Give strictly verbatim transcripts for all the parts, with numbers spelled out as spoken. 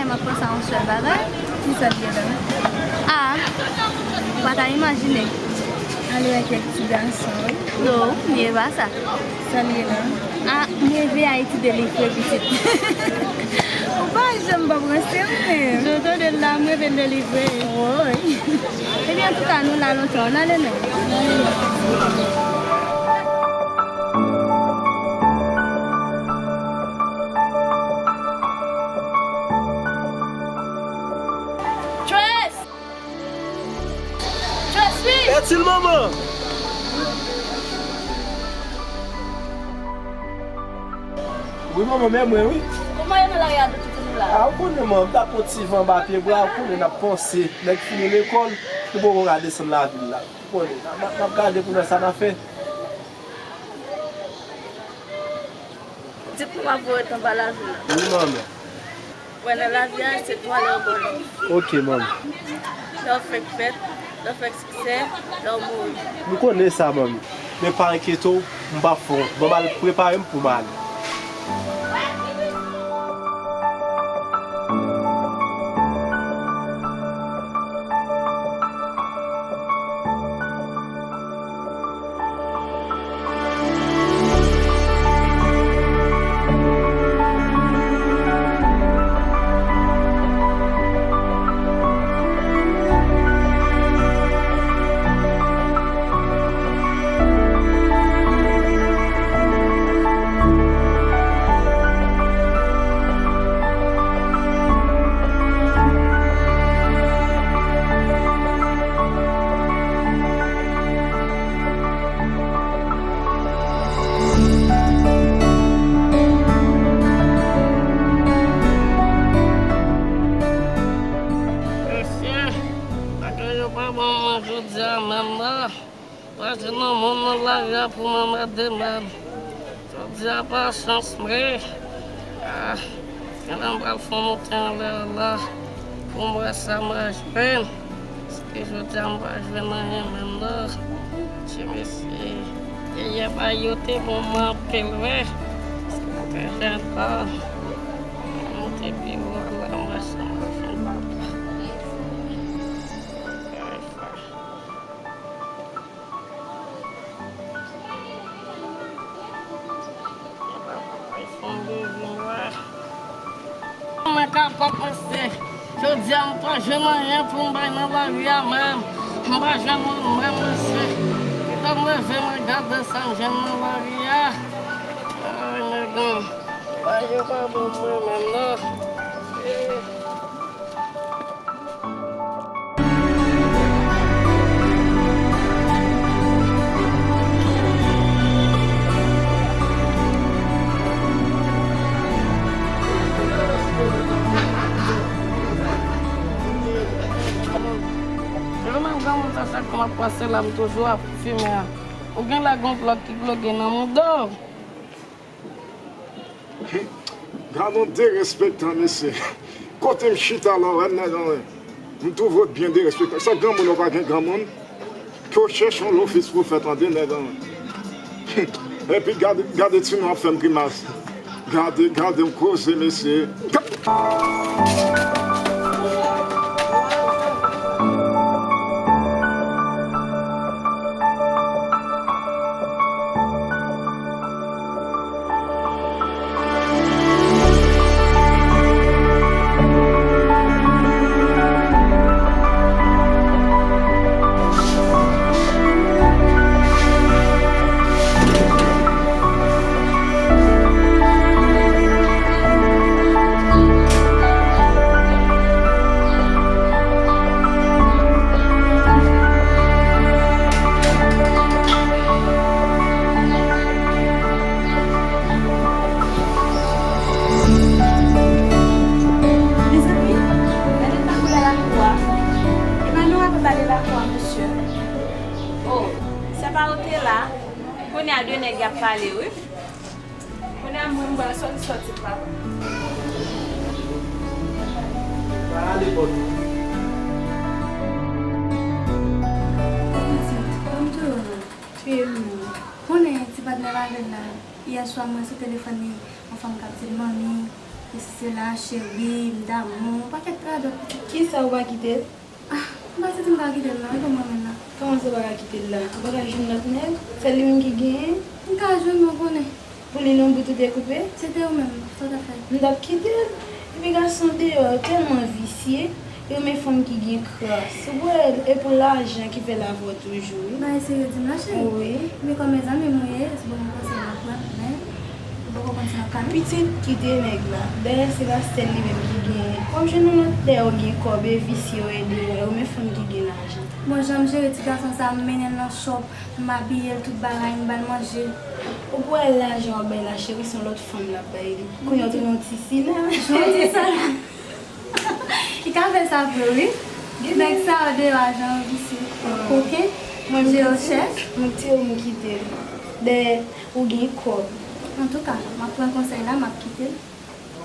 M ap panse a yon sèl bagay. Ki sa l ye la? A, ou pa ka imajine. Ale wè kèk ti gason, wi. Non, li e pa sa. Sa l ye la? A, m reve Ayiti delivre, pitit. Ou pa janm p ap ranse w menm. Jan w tande l la, m reve l delivre. Woy. Ebyen, antouka, nou la lontan. N ale non. N ale non. Tres! Tres, wi! Etil, manman! Wi, manman, men mwen, wi. Kòman ye nan lari a, tout nou la? A, ou konnen, manman, m t ap pran ti van anba pye bwa, ou konnen n ap panse. Nèg fini lekòl, nou poko ka desann lavil la. Ou konnen, n ap, n ap, n ap gade pou n wè sa n a fè. Di pou m ap voye w anba lavi a. Wi, manman. Wè, nan lavi a, se twa lè yo ba w lòf. Ok, manman. Lè w fèk fèt, lè w fèk siksè, lè w mouri. M konnen sa, manmi. Men pa enkyete w, m p ap fè wont. Ban m al prepare m pou m ale. Mesye, bagay yo pa bon mwen jodi a menm nan. Pa jwenn yon moun nan lari a pou mwen mande m. Jodi a pa chans vre. Ah, genlè m pral fè yon moute anlè la pou m wè sa m a jwenn. Paske jodi a m pa jwenn anyen menm non. Ti mesye, yè pa yo te bon mwen anpil vre. Paske mwen te jwenn pa. Mwen te pi wo la, m wè sa m a jwenn papa. Mwen kapab panse. Jodi a, m pa jwenn anyen pou m bay nan lari a menm. M pa jwenn moun menm, mesye. Kite m leve, mwen gade sa m jwenn nan lari a. Ay, nèg, bagay yo pa bon pou mwen menm, non. Eh. Yo menm granmoun sa, sa k ap pase la, m toujou ap fimen an. Ou gen lè gon plòk ki ploge nan mouda w. Gad on derespektan, mesye. Kote m chita la, w wè nèg an, wè. M twouve w byen derespektan. Se granmoun, ou pa gen granmoun. Ke w chèche yon lofis pou w fè, tande, nèg an. Epi gade, gade timoun ap fè m grimas. Gade, gade m koze, mesye. Mezanmi, gade ta koulè lakou a. E pa nou ap bale lakou a, mesye. Oh, se pa ou te la. Kounye a de nèg y ap pale, wi. Kounye a mwen, m pral sòti, sòti, papa. Pa ale bò nou. Pitit, ban m di w non. Konnen ti patnè Lavel la, yè swa mwen sou telefòn li, yon fanm k ap di l, manmi, Sesi sela, cheri, m damou, yon pakèt radòt pitit. Kisa ou pa kite l? Ah, m pa santi m ka kite l non, e pou mwen menm nan. Kòman sa w pa ka kite l la? Ou pa ka jwenn lòt nèg? Sèl li menm ki genyen? M ka jwenn, mwen konnen. Pou li nan bout ou te koupe? Se te ou menm, sa w t ap fè? M t ap kite l. Epi gason deyò yo tèlman visye, yo renmen fanm ki gen kras. Ou wè, e pou lajan ki fè l avè w toujou, wi. Bagay serye di m la, cheri. Wi. Men kòm mezanmi m ou ye, se bon, m panse m ap pran, men ou poko konn sa w ap ka non. Pitit, kite nèg la. Dayè, se pa sèl li menm ki genyen. W ap jwenn yon lòt dayè, w gen kòb, e visye yo ede w, yo renmen fanm ki gen lajan. Bon, jan m jere ti gason sa, m mennen l nan shop, m abiye l tout bagay, m ba l manje. Ou kwè lajan w ap bay la, cheri, se yon lòt fanm l ap bay li. Kounye a w tounen yon ti sila. Yon ti sila. Li ka fè sa vre, wi. Nèg sa yo deyò a jan yo visye. Koken, je yo chèch. Mwen, m tire, m kite l. Dayè, ou gen kòb. Antouka, m ap pran konsèy la, m ap kite l.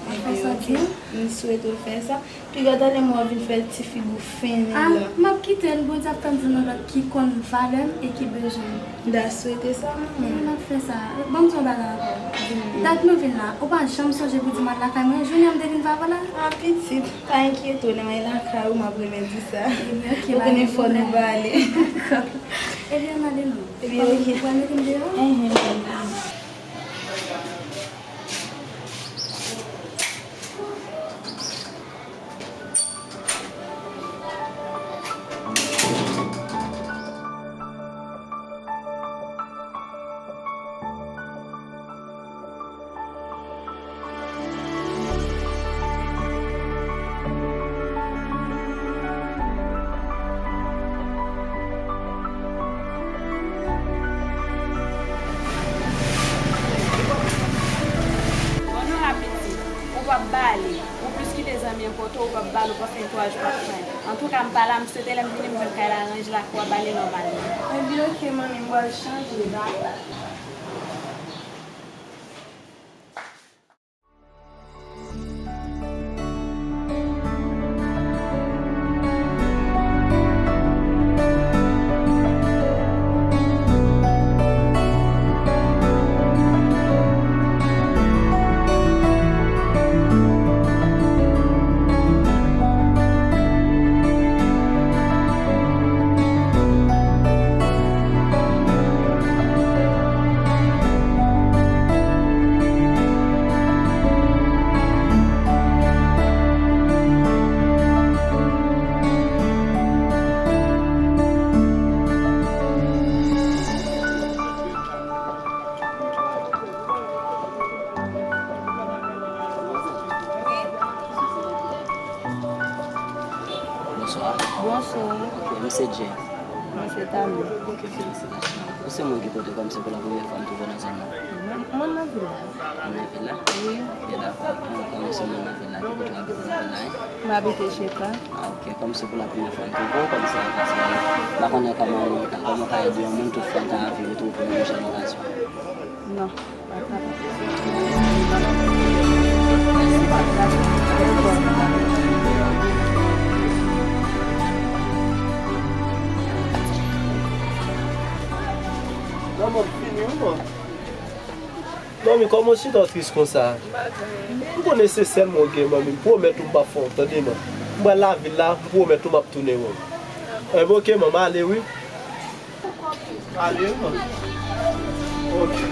M ap fè sa w di m. M swete w fè sa. Piga talè m wè w vin fè ti figi w fennen la. Ah, m ap kite l, Bondye ap fè m jwenn yon lòt ki konn valè m e ki bezwen m. M ta swete sa, manman. Epi n ap fè sa. Ban m di yon bagay ankò. Di m. Dat nou vin la, ou pa janm sonje pou di m al lakay mwen, jounen an m te vin va w la. Ah, pitit, pa enkyete w, lè m al lakay ou, m ap remèt di sa. Ebyen, ok, pa gen pwoblèm. Ou konnen fò nou pale. Dakò. Ebyen, ann ale non. Ebyen, ok. Ou pral mete m deyò? Enhen, m pral mete m deyò. Bon, non, apeti. Ou p ap bale. Ou plis kite zanmi an pote w, ou p ap bale, ou panse gen twa jou p ap pran. Antouka, m pa la, m swete lè m vini, m jwenn kay la ranje, lakou a bale nòmalman. Ebyen, oke, manmi, m pral chanje, dakò. Bonswa. Bonswa. Ok, m se Jay. Mwen se Tami. Ok, felisitasyon. Ou se moun ki pote kòm se pou la premyè fwa m twouve w nan zòn nan? Mwen, mwen nan vil la. Ou nan vil la? Wi. Ok, dakò. Kòm, kòm ou se moun nan vil la, ki kote w abite nan vil la, en? M abite Chepa. Ah, ok. Kòm se pou la premyè fwa m twouve w, kòm se okazyon an, m pa konnen kòman, kòman w ka ede yon moun tout fwa l ta anvi retwouve w nan yon jèn okazyon. Non. Manman m fini wi, man. Manmi, kòman w chita w tris konsa? M konnen se sèl mwen w gen, manmi. M pwomèt ou m p ap fè w, tande, man. M pral lavil la, m pwomèt ou m ap tounen wè w. Enben, oke, man, m ale, wi. Ale, man. Oke.